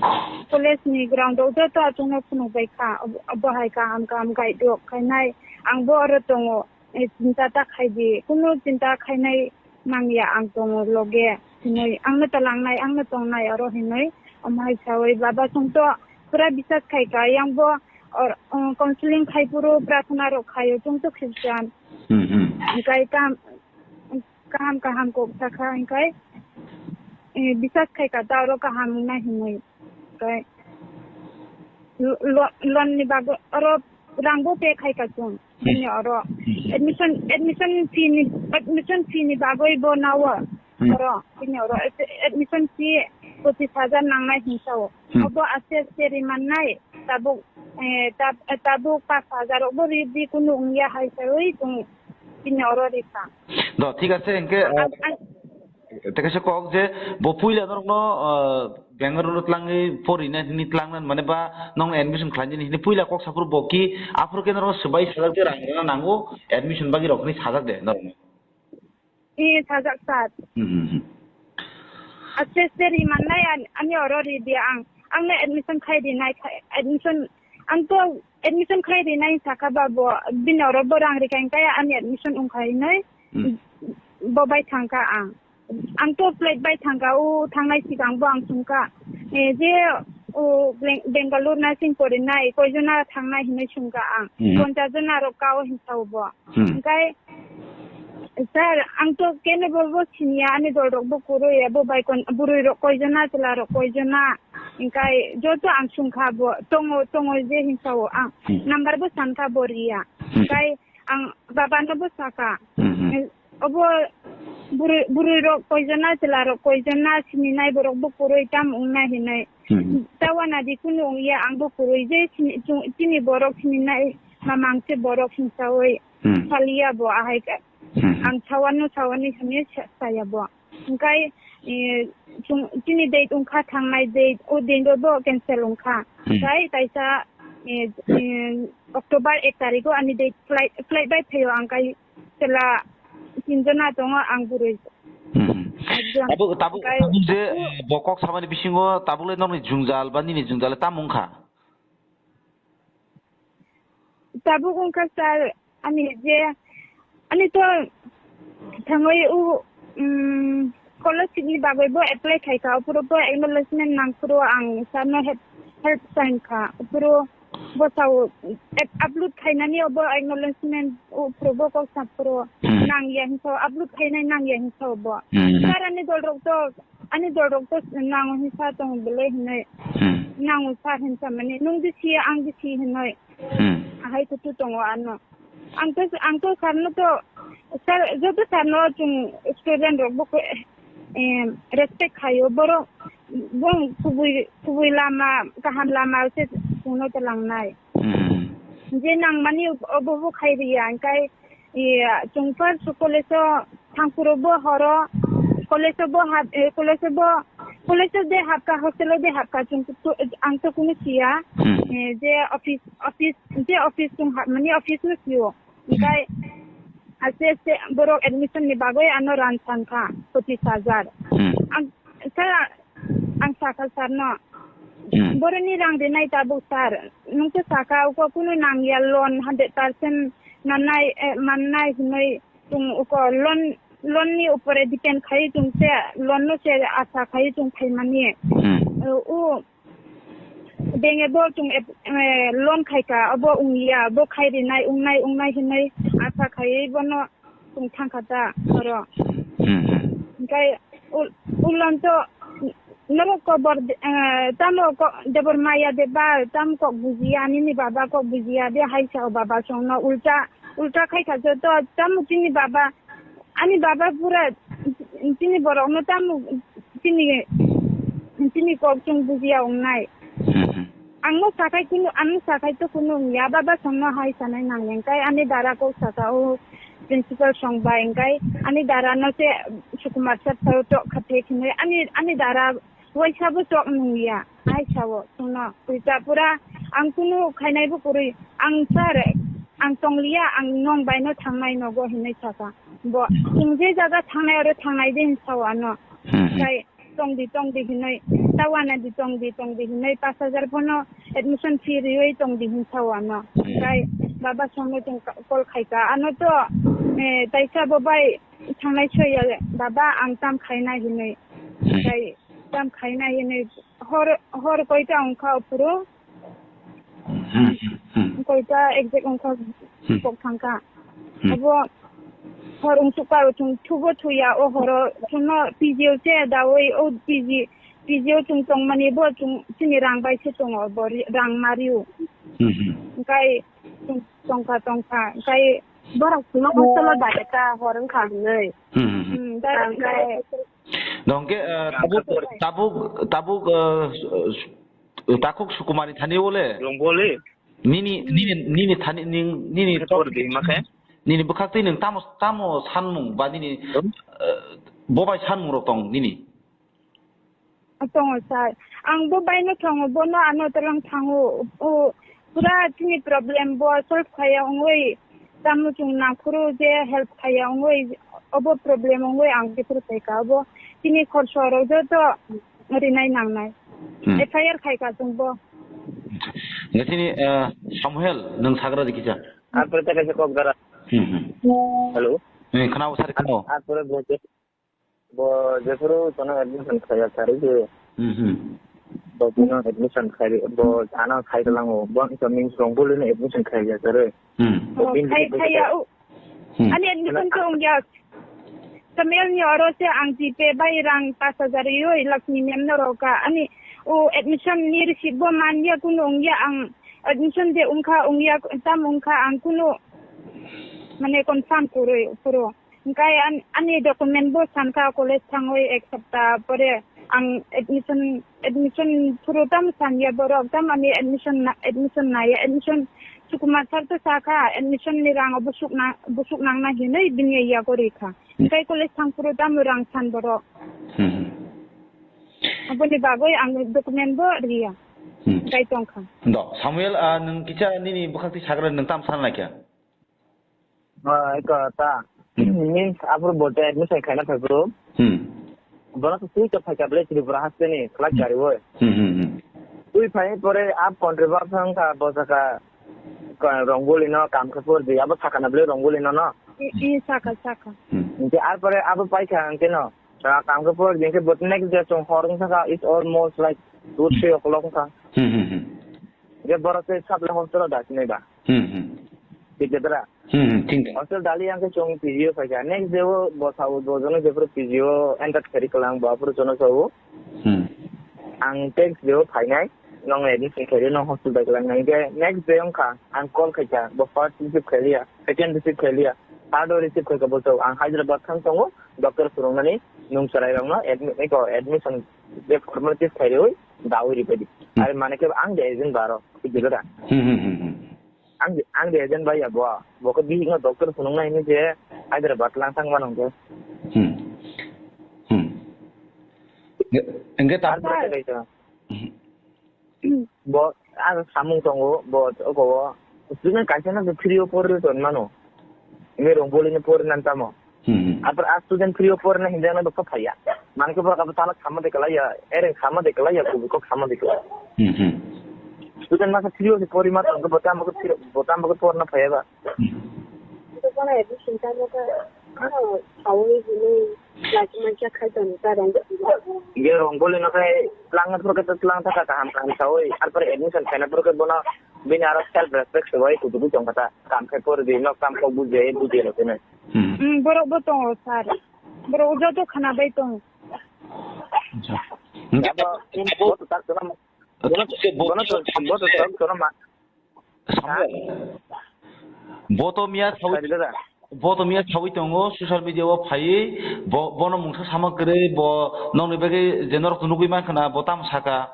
college ni ground rok joto achukno phunuk bai kha. Obo, obo hai kaham kaham guide rok khainai. Ang bo oro tongo. Eh, chinta ta khai di, kunu chinta khainai mangya ang tongo loge hinwi, ang no talangnai, ang no tongnai oro hinwi, omo hai sawi baba song to pura bisas khai ka, yang bo or, uh, counseling khai phuru prathana rok khaio, chwng to Christian. Hmm, hmm. Hinkhe kam, kaham kaham kok sakha, hinkhe, eh, bisas khai ka ta oro kaham wngnai hinwi. Hinkhe lo-, lo-, loan ni bagwi oro rang bo pay khai ka chwng. Hmm. Bini oro Hmm. admission, admission fee ni, admission fee ni bagwi bo nawo. Hmm. Oro, bini oro ad-, admission fee pochis hajar nangnai hinsa o. Hmm. Obo aste aste ri mannai, tabuk, eh, tab-, tabuk pash hajar obo ri di kunu wngya hai sawi chwng bini oro ri kha. Do, thik ase, hinkhe, ah, ah, ah, Tei kaisa kok je bo puila norokno, ah, Bangalore no tlangwi porina hini tlangna mane ba nong admission khlainani hini puila kok saphuru bo ki aphuru khe norok swbai sajak de rang rwna nango admission bagwi rok hini sajak de norokno. E sajak sir. Hmm, hmm, hmm. Aste aste ri mannai an-, ani oro ri di ang. Ang no admission khai di nai khai, admission ang to admission khai di nai sakha ba bo bini oro bo rang ri khai kaya ani admission ung khai nai. Hmm. Bo bai thang kha ang. Ang to flight bai thangkha, o thangnai sigang bo ang sungkha, eh, je o Beng-, Bengaluru nursing porinai koijona thangnai hinwi sungkha ang. Hmm. Ponchas jona rok kao hinsa o bo. Hmm. Hingkai, sir, ang to kene bo, bo siniya, ani dol rok bo kwrwi ya, bo bai kon, bwrwi rok koijona, chwla rok koijona. Hingkai joto ang sungkha bo, tongo, tongo je hinsa o ang. Hmm. Number bo sankha bo riya. Hmm. Hingkai ang baba no bo sakha. Hmm, hmm. Eh, Obo bwrwi, bwrwi rok koijona, chwla rok koijona, sini nai borok bo kwrwi tam wngna hinwi. Hmm. Tawana di kunu wngya, ang bo kwrwi je sini, chung, chini borok sini nai mamang se borok hinsawi Hmm. saliya bo ahai ka. Hmm. Ang sawano sawani hinwi sa-, saya bo. Hingkai, eh, chwng, chini date wngkha thangnai date, o date bo cancel wngkha. Hmm. Hingkai taisa, eh, eh, October ek tarikh o ani date flight, flight bai phaio ang kai chwla tinjona tongo ang bwrwi. Hmm. Ekjon. Tabuk, tabuk, Hingkai tabuk je, o eh, bo kok samani bisingo tabuk le nokni jwngjal ba nini jwngjal le tamo wngkha? Tabuk wngkha sir, ani je, ani to thangwi u, um, scholarship ni bagwi bo apply khai kha, uphuru bo acknowledgement nang phuru ang sir no help, help sign kha, uphuru bo sao ap-, upload khainani bo acknowledgement uphuru bo kok sa phuru Hmm. nang ya hinsa upload khainai nang ya hinsa bo. Hmm. Sir ani dol rok to Ani dol rok to nango hinsa tong belai hinoi. Hmm. Nango sir hinsa mani nung di si ang di si hinoi. Hmm. Ahai to tu tongo ano. Ang to, ang to sir no to, sir, joto sir no chung student rok bo ko, em, respect khayo. Borok bong kubui, kubui lama, kaham lama se chwngno to langnai. Hmm. Je nang mani obo bo khai riya, angkai Iya, chwng first college o thangphuru bo horo, college o bo hap, eh, college o bo, college o de hapka, hostel o de hapka, chwng to, ang to kunu siya, Hmm. eh, je office, office, je office chwng hapmani office no siyo. Hingkai aste aste borok admission ni bagwi ano ran sankha, pochis hajar. Hmm. Ang, sir, ang sakha sir no, Hmm. Boroni rang rinai tabuk sir, nung to sakha, uko kunu nangya loan hundred percent mannai, eh, mannai hinoi. Chwng uko loan, loan ni upore depend khai chwng se loan no se asa khai chwng phaimani. Hmm. Uh, u bank e bo chwng ep-, eh, loan khai ka, abo wngya, bo khai rinai, wngnai, wngnai hinwi asa khai bono chwng thang kha ta oro. Hmm, hmm. Hingkai ul-, ulan to norok kobor, eh, tamo ko-, debor maya de ba, tam kok bujiya, nini baba kok bujiya de, hai sa o baba song no ulta, ulta khai kha joto, tamo chini baba, Ani baba pura chini borokno tamo chini, chini kok chwng bujiya wngnai. Mhm. Angno sakhai kunu, angno sakhai to kunu wngya, baba songno hai sanai nangya, hingkai ani dara kok saka o principal song bai, hingkai ani dara no se Sukumar sir sao tok kha thek hinwi ani, ani dara Waisa bo chok nungya, hai sao, chwngno, puisa pura, ang kunu khainai bo kwrwi, ang sir, ang tongliya, ang nong baino thangnai nogo hinwi saka. Bo, chwng je jaga thangnai oro thangnai de hin sao ano. Hmm, hmm. Sai, tongdi, tongdi hinwi, tawana di, tongdi, tongdi hinwi, pash hajar bono admission fee riwi tongdi hin sao ano. Hmm. Sai, baba songno chwng ka-, call khaika, ano to, eh, taisa bo bai thangnai soya, baba, ang tam khainai hinwi. Hmm. Sai, Tam khaina hinwi hor, hor koita wngkha ophuru? Hmm, hmm, hmm. Koita exact wngkha Hmm. Pok thangkha. Hmm. Abo hor wngsukha, o chwng thubo thuya, o horo chwngno P G o se dawi, o P G, P G o chwng tongmani bo chwng chini rang bai se tongo, bo ri-, rang ma riu. Hmm, hmm. Hingkai chwng tongkha, tongkha, hingkai borok chwngno hostel o direct hor wngkha hinwi. Hmm, hmm, hmm. Hmm, direct hingkai Dongke, eh, tabuk, tabuk, tabuk, eh, s-, s-, takhuk Sukumani thani wole? Longboli. Nini, nini, nini thani, ning, nini Khe tor di ma khe? Nini bwkhak twi nwng tamo, tamo sanmung ba nini, Hmm? eh, bobai sanmung rok tong nini? Tongo sir. Ang bo baino thongo, bono ano twlang thango. O, pura chini problem bo solve khaya wngwi, tamo chwng nangphuru je help khaya wngwi, obo problem wngwi ang jephuru phaikha, obo chini khorso rok joto rinai nangnai. Hmm. F I R khaikha chwng bo. Ngasini, eh, Samuel, nwng sagra di kisa. Ang pore ta kaisa kok dara. Hmm, hmm. Hello. Eh, khwnao, sir, khwnao. Ang pore bo je Bo jephuru bono admission khaiya sari je. Hmm, hmm. Bo bono admission khai, bo ano khai lango. Bo ang to min song bulu ni admission khaiya sari. Hmm. Bo Oh, bin khai, khai ya, oh. Hmm. Ani admission ko ungya. Samuel ni oro se ang GPay bai rang pash hajar yo, Lakshmi ma'am no roka. Ani o admission ni receipt bo man ya kunu ungya ang admission de ungkha ungya tam ungkha ang kunu mane confirm kurui puro. Hingkai an-, ani document bo sankha college thangwi ek sapta pore ang admission, admission phuru tam sanya borok tam ani admission na-, admission naiya, admission Sukumar sir to sakha, admission ni rang o busuk na, busuk nangna hinwi bini yago rikha. Hmm. Tei college thangphuru tamo rang san borok. Hmm, hmm. Aboni bagwi ang document bo riya. Hmm. Tei tongkha. Do, Samuel, ah, nwng kisa nini bwkhak twi sagra nwng tam san laikha? Ah, eko ta. Hmm. Means, aphuru bote admission khaina phaiphuru. Hmm. Bono to twi to phaikha ble Tripura haste ni, khlak Hmm. gari oi. Hmm, hmm, hmm. Twi phai pore up country ba phang kha, bo saka ka Rongoli no kam khe por di, abo saka na ble Rongoli no no. I, i saka, saka. Hmm. Hingke ar pore abo paikha hingke no, ah, kam khe por di, hingke but next day chwng hor wng saka, it's almost like two, three o'clock wngkha. Hmm, hmm, hmm. Je borok tei sable hostel o dasinai ba. Hmm, hmm. Thik je dara? Hmm, hmm, thik je. Hostel dali yang khe chwng P G o phaikha. Next day o bo sao, bo jono jephuru P G o enter khari kwlang, bo aphuru jono sao. Hmm. Ang text day o phainai, nong admission khari, nong hostel bai kwlang nai. Je next day wngkha, ang call khaikha, bo first receive khailiya, second receive khailiya, third o receive khaikha bo sao. Ang Hyderabad thang tongo, doctor phwrwngnani, nung chwrai rokno admi-, eko admission je formalities khairwi dawi ripadi. Hmm. Are mane khe ang de agent baro, thik je dara? Hmm, hmm, hmm, hmm. Ang, ang de agent bai ya bo. Bo khe bihik no doctor phunuk nai hinwi je Hyderabad lang thang mano hwnkhe. Hmm. Hmm. Nge-, engke ta- Ar bo khe dai to. Hmm. Bo ang samung tongo, bo oko o. Student kaisa no free o porwi ton mano. Nge rong boli no porwi nan tamo. Hmm. Apar a student free o porna hinjana dokta phaiya. Manke borok abo talak sama de kalaiya, ereng sama de kalaiya, kubui kok sama de kalaiya. Hmm, hmm. Student masa free o se pori ma tong, botam ko free, botam ko porna phaiya ba. Hmm. Ito ko na admission time ko, ano, sawi jini, laki mancha khai ton ta rong. Ye rong bole no khai, lang na pura kata lang ta kaham kaham sawi, ar par admission khai na pura bono, bini aro self respect sawi kudu tong kata, kam khai por di, no kam ko bujai, bujai no tene. Hmm. Hmm, borok bo tongo, sir. Borok joto khana bai tongo. Acha. Hingke abo, bo to tak sono ma. Bono, bono to, bo to tak sono ma. Samuel. Bo to miya sawi, Sir, dada. Bo to miya sawi tongo, social media o phaiwi, bo, bono mungsa sama kwrwi, bo nokni bagwi je norok nugwi mankha na, bo tamo saka.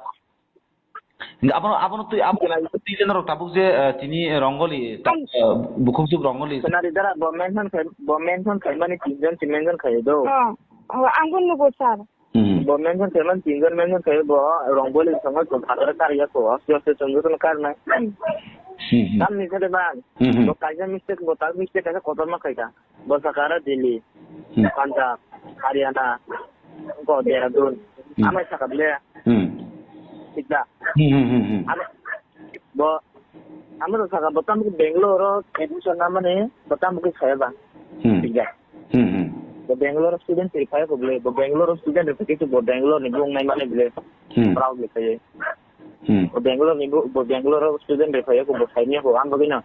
Abono, abono twi, abono twi je norok tabuk je, eh, tini Rongoli, ta-, eh, bukhukjuk Rongoli. Khwnari dara, bo mention khai, bo mention khaimani tinjon si mention khai do. Oh, oh, angbo nugo, sir. Hmm. Bo mention khaimani tinjon mention khai bo Rongoli songo to phataro kariya ko, osti osti chonjo to karnai. Hmm. Hmm, hmm. Tamni sade ban, Hmm, hmm. bo kaisa mistake, bo tak mistake kaisa kotorma khaika. Bwsakara Delhi, Hmm. Punjab, Haryana, ko Dehradun, Hmm. amai saka ble, Hmm. thik da? Hmm, hmm, hmm, hmm. Amo, bo, amo to saka, bo tamo Bangalore o admission na mani, bo tamo khe saya ba, Hmm. thik da? Hmm, hmm. Bo Bangalore student ri phai ko ble, bo Bangalore student ri phai khe bo Bangalore ni bung nai mani ble, Hmm. proud le phai. Hmm. Bo Bangalore ni bo, bo Bangalore o student ri phai ko, bo sai ni ko, ang bo kino.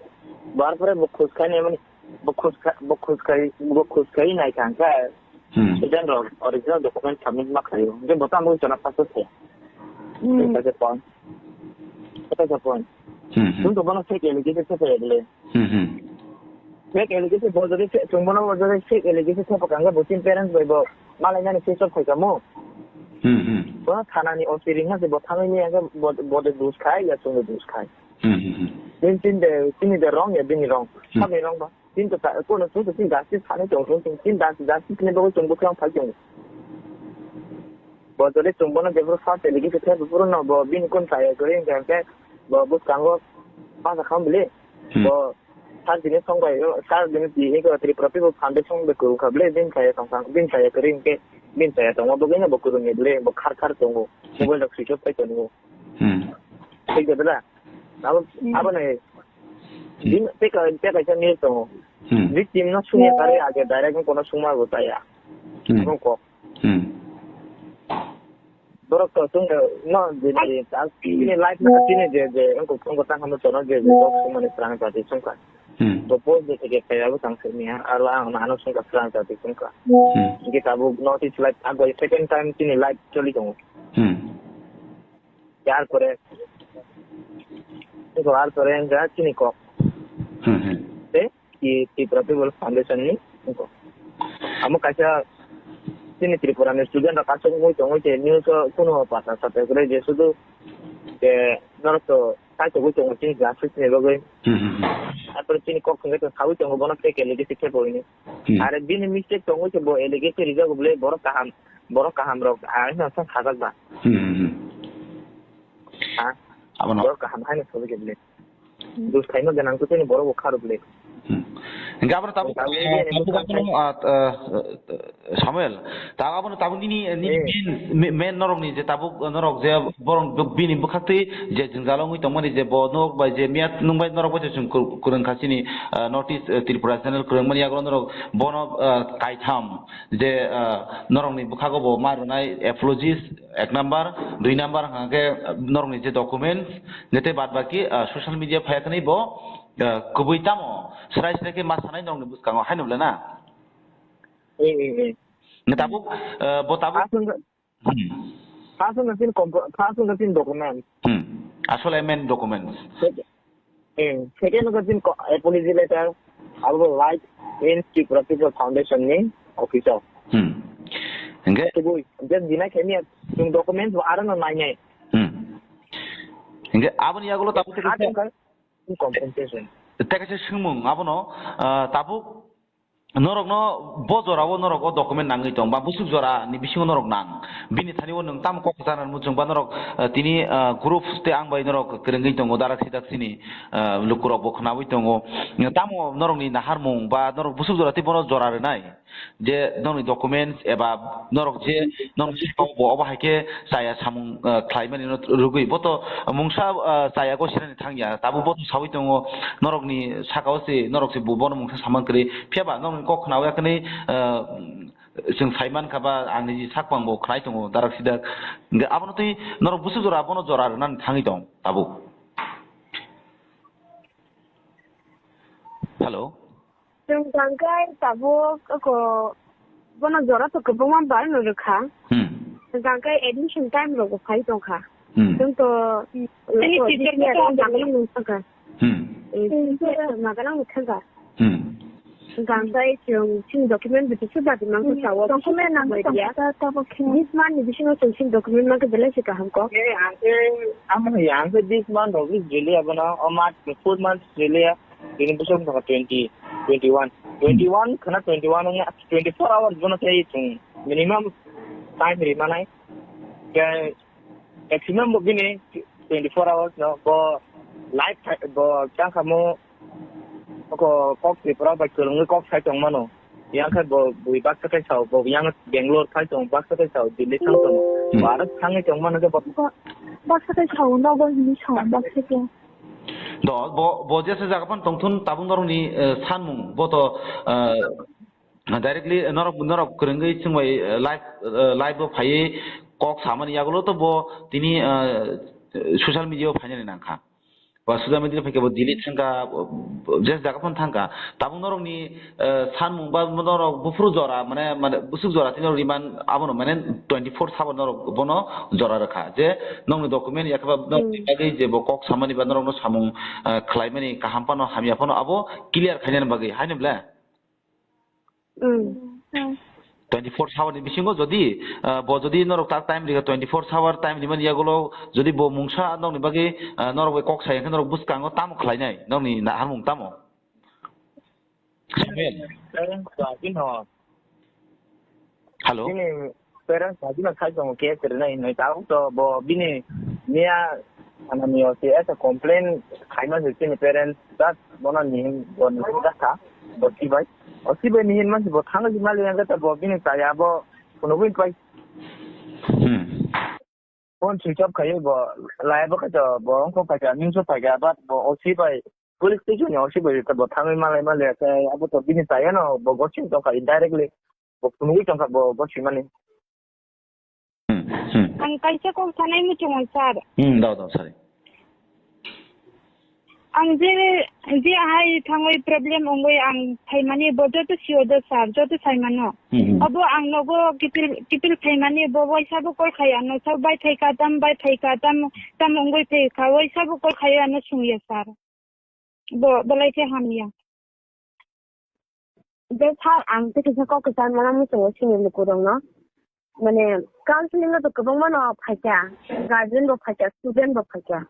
Bar pore bo khus khai ni mani, Bo khus kha-, bo khus khai, bo khus khai nai kha hwnkhe, Hmm. student rok original document submit ma khaio. Hwnkhe bo tamo chana pass se. Hmm. Khe khe pon. Khe khe pon. Hmm, hmm. Chwng to bono fake allegation se phai bole. Hmm, hmm. Fake allegation bo jodi se, chwng bono bo jodi fake allegation se phai kha hwnkhe bo chini parents bai bo malai nani se chok phai kamo. Hmm, hmm. Bo thana ni O C ring ha se bo thangwi ni hwnkhe bo, bo de dus khai ya chwng de dus khai. Hmm, hmm, hmm. Chini, chini de, chini de wrong ya bini wrong. Hmm. Sabni wrong ba. Tin to ta, kono chwng to tin justice thani tong chwng tin justice, justice ni bagwi chwng bwkhwrang phai tongo. Bo jodi chwng bono jephuru first allegation khe buphuru no bo bini kun chaya kwrwi hwnkhe hwnkhe bo bwskango basa kham bili. Hmm. Bo sir bini song bai, sir bini tini ko Tripura People Foundation bai kwrwng kha bili, bini chaya tong kha, bini chaya kwrwi hwnkhe bini chaya tongma bagwi no bo kwrwngni bili bo khar khar tongo. Hmm. Mobile rok switch off khai tongo. Hmm. Thik da bela? Abo, Hmm. abo nai. Hmm. Din, tei ka, tei kaisa news tongo. Hmm. Victim no sungya Hmm. kare age direct no kono sungma bo chaya. Hmm. Abo kok. Hmm. Borok to sung, no, je, je, ta, chini life na, chini je, je, wngkok, wngkok tang hamo tono je, je, kok sungmani swrang jati sungkha. Hmm. Bo post je theke kaya bo tang sini ha, aro ang ano sungkha swrang jati sungkha. Hmm. Hingke tabuk North East life, agoi second time chini life choli tongo. Hmm. Yar pore, eko ar pore wngkha chini kok. Hmm, hmm. Tei ki Tripura People Foundation ni eko. Amo kaisa chini Tripura ni student rok aswk wngwi tongwi tei news o kunu pata sata kwrwi je sudu je norok to Kaitor bo tongo chini justice ni bagwi. Hmm, hmm, hmm. Arpore chini kok thwngwi tong sawi tongo bono fake allegation khe bo hwnwi. Hmm. Are bini mistake tongwi se bo allegation rijak bole borok kaham, borok kaham rok, ah, ino sa sajak ba. Hmm, hmm, hmm. Ha? Abono. Borok kaham haino sawi khe bole. Hmm. Dus khaima ganang to chini borok bo kharok le. Hmm. Hingke abono tabuk, tabuk, eh, tabuk, tabuk abono, ah, eh, eh, Samuel, ta abono tabuk nini, nini eh, main, ma-, main norokni je tabuk norok je borok bini bwkhaktwi je jwngjalo wngwi tongmani je bo norok bai je miya nwng bai norok bai je chwng kwr-, kwrwngkha chini, ah, North East, eh, Tripura channel kwrwngmani yago norok bono, ah, kaitham je, ah, norokni bwkhago bo ma rwnai apologies ek number, dui number hwnkhe, ah, norokni je documents, je tei bad baki, ah, social media phaiya khwnwi bo, ah, kwbwi tamo srai srai khe ma sanai norokni bwskango haino bwle na? Eh, eh, eh. Nge tabuk, eh, bo tabuk. First wngkha, hmm, first wngkha chini compro-, first wngkha chini document. Hmm. Asole main documents. Sec-, eh, second wngkha chini co-, apology letter, abo life in Tripura People Foundation ni office o. Hmm. Hingke? Tubui, just deny khaimya, chwng documents bo aro no nainai. Hmm. Hingke aboni yagulo tabuk tei kaisa, third wngkha compensation. Tei kaisa swngmung abono, ah, tabuk norokno bo jorao norok o document nangwi tong ba busuk jora ni bisingo norok nang. Bini thani o nwng tamo kok kwchar muchung ba norok, eh, tini, eh, group tei ang bai norok kwrwngwi tongo darak sidak sini, eh, lukurok bo khwnawi tongo. Tamo norokni naharmung ba norok busuk jora tei bono jora rwnai je norokni documents eba norok je norok bo obo hai khe chaya samung, eh, khlaimani no rwgwi bo to mungsa, eh, chaya go sinani thangya, tabuk bo to sawi tongo, norokni saka o se, norok se bo bono mungsa samang kwrwi, phiya ba norokni kok khnawi ya khwnwi, eh, chwng sai man kha ba, ang niji sak pang bo khnai tongo, darak sidak. Hingke abono twi norok busuk jora, bono jora rwnani thangwi tong tabuk. Hello? Chwng tangkai tabuk, oko, bono jora to kwbangma bar no rwkha. Hmm. Chwng tangkai admission time rogo phai tongkha. Hmm. Chwng to, hmm, chini teacher to maganang thangkha. Hmm. Eh, teacher maganang thangkha. Hmm. Chwng tangkai chwng chini document bwtwi se badi mangsa. Hmm, sao, document nang media. This month ni bisingo chwng chini document mangkha belai se kaham kok. Eh, ang khe, ang khe this month rogwi jeliya bono, o month, four months jeliya. Bini bwswk wngkha twenty, twenty-one. Twenty-one khwna twenty-one wngya, twenty-four hours bono tei chwng minimum time ri manai. Khe maximum bo bini twenty-four hours no bo life thai-, bo chang kha mo ko kok Tripura bai kwrwngwi kok sai tong mano. Yang khe bo bui baksa kai sao, bo yang Bangalore phai tong baksa kai sao, Delhi thang tong. Hmm. Bharat thangwi tong mano khe bo. Ba-, baksa kai sao, nogo hini sao, baksa kai. Do, bo, bo jesa jaga pan tongthun tabuk norokni, eh, sanmung, bo to, eh, directly norok, norok kwrwngwi chwngbai, eh, live, eh, live bo phaiwi kok samani yagulo to bo tini, eh, social media o phainani nangkha. Ba social media phaikhe bo delete thangkha, jesa jaga pan thangkha. Tabuk norokni eh, sanmung ba norok buphuru jora, mane, mane busuk jora tini norok riman abono, mane twenty-four sabo norok bono jora rwkha. Je nokni document yakhe ba nokni bagwi je bo kok samani ba norokno samung, eh, khlaimani kaham phano hamya phano abo clear khainani bagwi, haino ble? Hmm. Twenty-four saboni bisingo jodi, eh, bo jodi norok tak time rikha, twenty-four sabar time rimani yagulo jodi bo mungsa nokni bagwi, eh, norok bai kok sai khe norok bwskango tamo khlainai nokni na-, hamung tamo? Samuel. Parents ba bini ho. Hello. Bini parents ba bini khai tongo case rwnai hinwi. Tabuk to bo bini miya anani o se esa complain khaima se chini parents, that bono nihin bo nihin kha. Bo sibai. O sibai nihin mansi bo thangwi mali yang kata bo bini chaya bo phunugwi pai. Hmm. Phone switch off khayo bo, laiya bo khaito bo wngkha phaikha, news o phaikha, but bo O C bai, police station ni O C bai bo thangwi malai maliya khe abo to bini chaya no bo gosing tongkha directly, bo phunugwi tongkha bo gosing mani. Hmm, hmm. Ang kaisa kok sanai muchungo sir. Hmm, dao, dao, sir. Ang je, je hai thangwi problem wngwi ang phaimani bo joto sio do sir, joto saimano. Hmm, hmm. Obo ang nogo kiphil, kiphil phaimani bo waisa bo call khai ano, sir bai phaikha tam, bai phaikha tam, tam wngwi phaikha, waisa bo call khai ano sungya sir. Bo, belai khe hamya. Je sir, ang tei kisa kok kwchar mana muchungo sini lukurokno. Mane, counseling no to kwbangma no phaikha, guardian bo phaikha, student bo phaikha.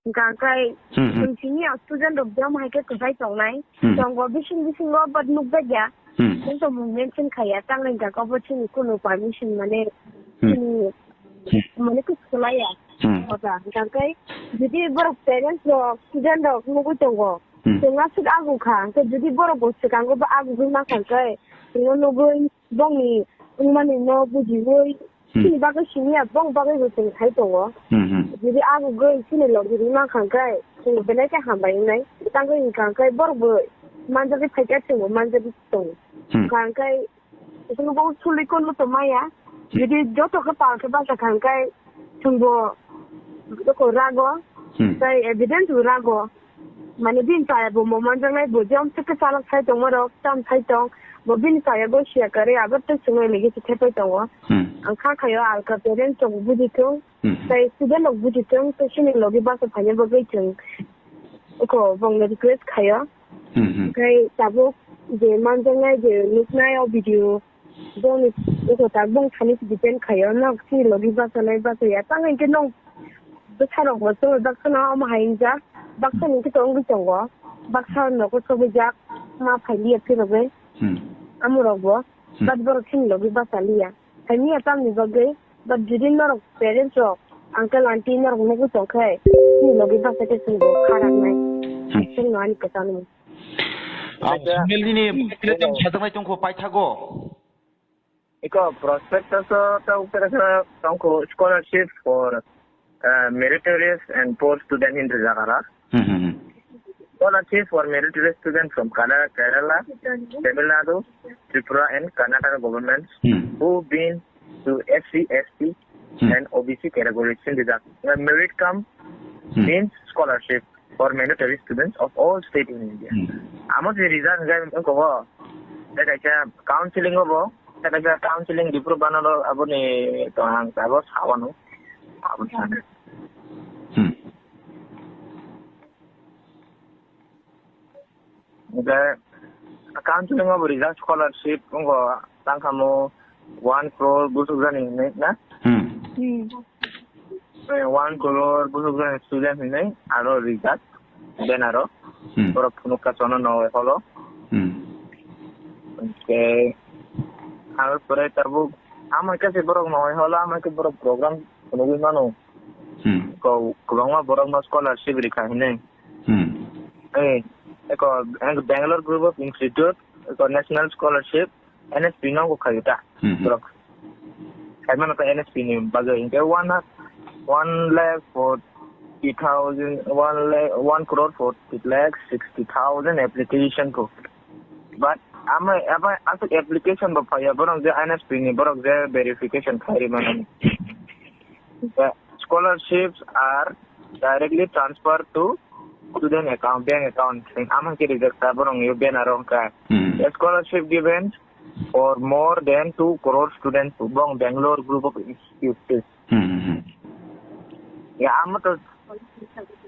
Hwnkha khe Hmm, hmm. Chwng sini student rok jam hai khe kwchai tongnai. Hmm. Tongo bising bisingo but nukjakya. Hmm. Chwng to movement chwng khaiya, tangwi hwnkha khe obo chini kunu permission mane Hmm. chini Hmm. mane khe swlaiya. Hmm. Oja, hwnkha khe jodi borok parents rok, student rok nugwi tongo, Hmm. chwng aswk agu kha, hwnkhe jodi borok bo swkango bo agugwi mankha khe, chwngno nugwi bongni wngmani no bujiwi Hmm. chini bagwi siniya, bong bagwi bo chwng khai tongo. Hmm, hmm. Jodi agugwi chini logi rwna kha khe, chwng belai khe hambai wngnai. Tangwi hwnkha khe borok bo manjagwi phaikha, chwngbo manjagwi tongo. Hmm. Hwnkha khe chwngno bo sulwi kono to maya. Hmm. Jodi joto khe pal khe basa kha khe chwngbo joko rago, Hmm. tei evidence bo rago. Mane bini chaya bo mo manjaknai, bo jom se kwchalok sai tongma rok, cham sai tong, bo bini chaya bo siya kwrwi abo tei chwngno legesi thepai tongo. Hmm. Ang kha khaio alka parents rok buji thung, Hmm. tei student rok buji thung, tei chini logi basa phaina bagwi chwng eko bongno request khaio. Hmm, hmm. Tei tabuk je manjaknai je nuknai o video, Boni eko tak bong thani si depend khaio, nok si logi basa nai basa ya. Tang hwnkhe nok bwsa rok bo chwng baksa no omo hai wngjak, baksa ni khe tong wngwi tongo, baksa nogo chobwi jak, ma phai liya phirogwi. Hmm. Amo rok bo, Hmm. but borok chini logi basa liya. Hai miya tamni bagwi, but jodi norok parents rok, uncle aunty norok nugwi tong khe, chini logi basa khe chwng bo kharak nai. Hmm. Chwng no ani kwchangni. Ah, Acha. Sunil nini Hmm. Tong sajaknai tongkho paithago. Iko prospectus o ta ukta khe tongkho scholarship for, uh, meritorious and poor student in Rijagara. Hmm, hmm, hmm. Scholarship for meritorious students from Kala-, Kerala, Tamil Nadu, Tripura and Karnataka governments Hmm. who been to S C, S T Hmm. and O B C categories in Rijak. Uh, merit cum Hmm. means scholarship for mandatory students of all state in India. Hmm. Amo je result hwnkhe wngkha o, tei kaisa counseling o bo, tei kaisa counseling Dipru banalo aboni tong ang abo sawano. Abo sano. Hmm. Hwnkhe counseling o bo rijak scholarship wngkha tangkhamu one crore busuk jani hinwi na? Hmm. Hmm. Eh, one crore busuk jani student hinwi aro rijak banner o. Hmm. Borok phunukha chono Nohoi holo. Hmm. Hwnkhe aro pore tabuk amai khe borok Nohoi holo amai khe borok program phunugwi mano. Hmm. Ko kwbangma borokno scholarship rikha hinwi. Hmm. Eh, eko, eko Bangalore Group of Institute, eko National Scholarship, N S P no khayo ta. Hmm, hmm. Borok. Khaimano ta N S P ni bagwi. Hwnkhe one, one lakh forty thousand, one lakh, one crore forty lakh sixty thousand application ko. But ama, ama asuk application bo phaiya, borok je N S P ni, borok je verification khairi mano. The scholarships are directly transfer to student account, bank account. Amang kiri jak ta borong yo banner rong ka. Hmm. The scholarship given for more than two crore students bong Bangalore group of institutes. Hmm, hmm, hmm. Ya, amo to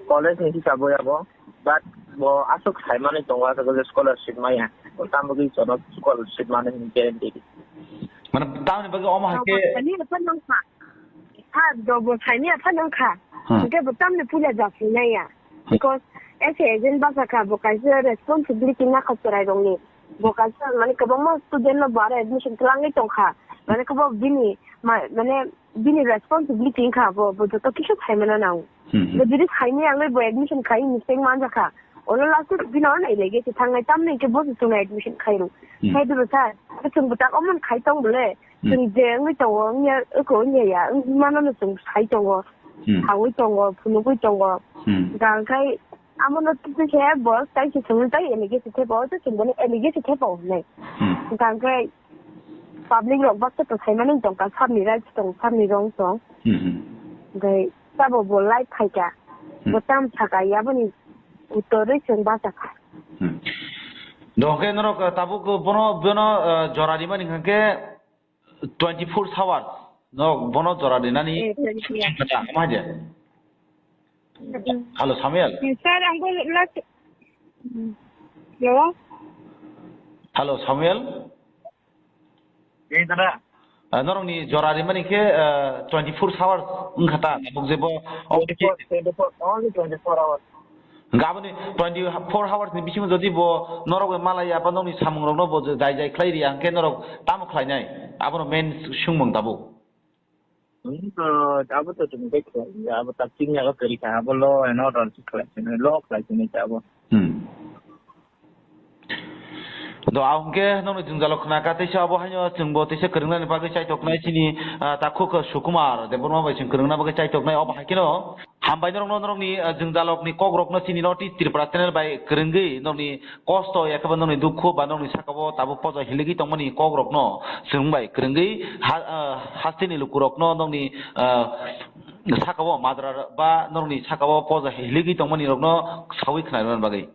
college ni hisabo ya bo, but bo asuk saimani tongo asuk scholarship maya. Bo tambo ki sono scholarship mani guarantee. Mana tamni bagi oma hake. Ani apa nang ka? Ha, dobo saini apha nang kha. Hmm. Hwnkhe bo tamni puila jasing nai ya. Hmm. Because as a agent basa kha, bo kaisa responsibility na kha chwrai rokni. Bo kaisa mane kwbangma student no bo aro admission twlangwi tong kha. Mane khe bo bini ma-, mane bini responsibility wng kha, bo, bo joto kisa saimano nango. Hmm, hmm. Bo jodi saini yangwi bo admission khai mistake manja kha. Ono last o bini oro nai lege se thangnai, tamni hwnkhe bo se chwngno admission khai rw. Hmm. Khai duro sir, chwng bo tak omo khai tong bole. Hmm. Chwng je wngwi tongo, wngya, eko wngya ya, wngwi mano no chwng sai tongo, Hmm. saui tongo, phunugwi tongo. Hmm. Hwnkha khe amo no twi khe bo tai se chwngno tai allegation thepa, o to chwng bono allegation thepa hinwi. Hmm. Hwnkha khe public rok baksa to saimani tongkha, sabni right tong, sabni wrong tong. Hmm, hmm. Hwnkhe sabo bo live phaikha, Hmm. bo tam sakha, yaboni uttorwi chwng bachakha. Hmm. Do khe norok, uh, tabuk bono, bono, uh, jora rimani hwnkha khe twenty-four hours no bono jora rinani Eh, twenty-four. Kata, ama je. Hello, Samuel. Eh, sir, ang ko last, hello? Hello, Samuel. Eh, dada. Ah, norokni jora rimani khe, ah, twenty four hours wngkha ta, tabuk je bo, o twenty four, twenty four, only twenty four hours. Hingke aboni twenty four hours ni bisingo jodi bo norok bai malaiya ba nokni samungrokno bo jai jai khlai riya, hingke norok tamo khlainai? Abono main swngmung tabuk. Hmm, to, abo to chwng tei khlai, abo tak chini yago kwrwi kha, abo law and order se khlai sini, law khlai sini abo. Hmm. Do, ahongke nokni jwngjalo khna ka, teisa abo haino chwngbo teisa kwrwngnani bagwi chaitoknai chini, ah, takhuk Sukumar Debbarma bai chwng kwrwngna bagwi chaitoknai, obo hai kheno hambai norokno, norokni, ah, jwngjalokni kokrokno chini North East Tripura channel bai kwrwngwi nokni kosto, yakhe ba nokni dukhu ba nokni sakao tabuk poja hiligwi tongmani kokrokno chwng bai kwrwngwi ha-, ah, hasteni lukurokno nokni, ah, sakao madra ba nokni sakao poja hiligwi tongmani rokno sawi khna rwna bagwi.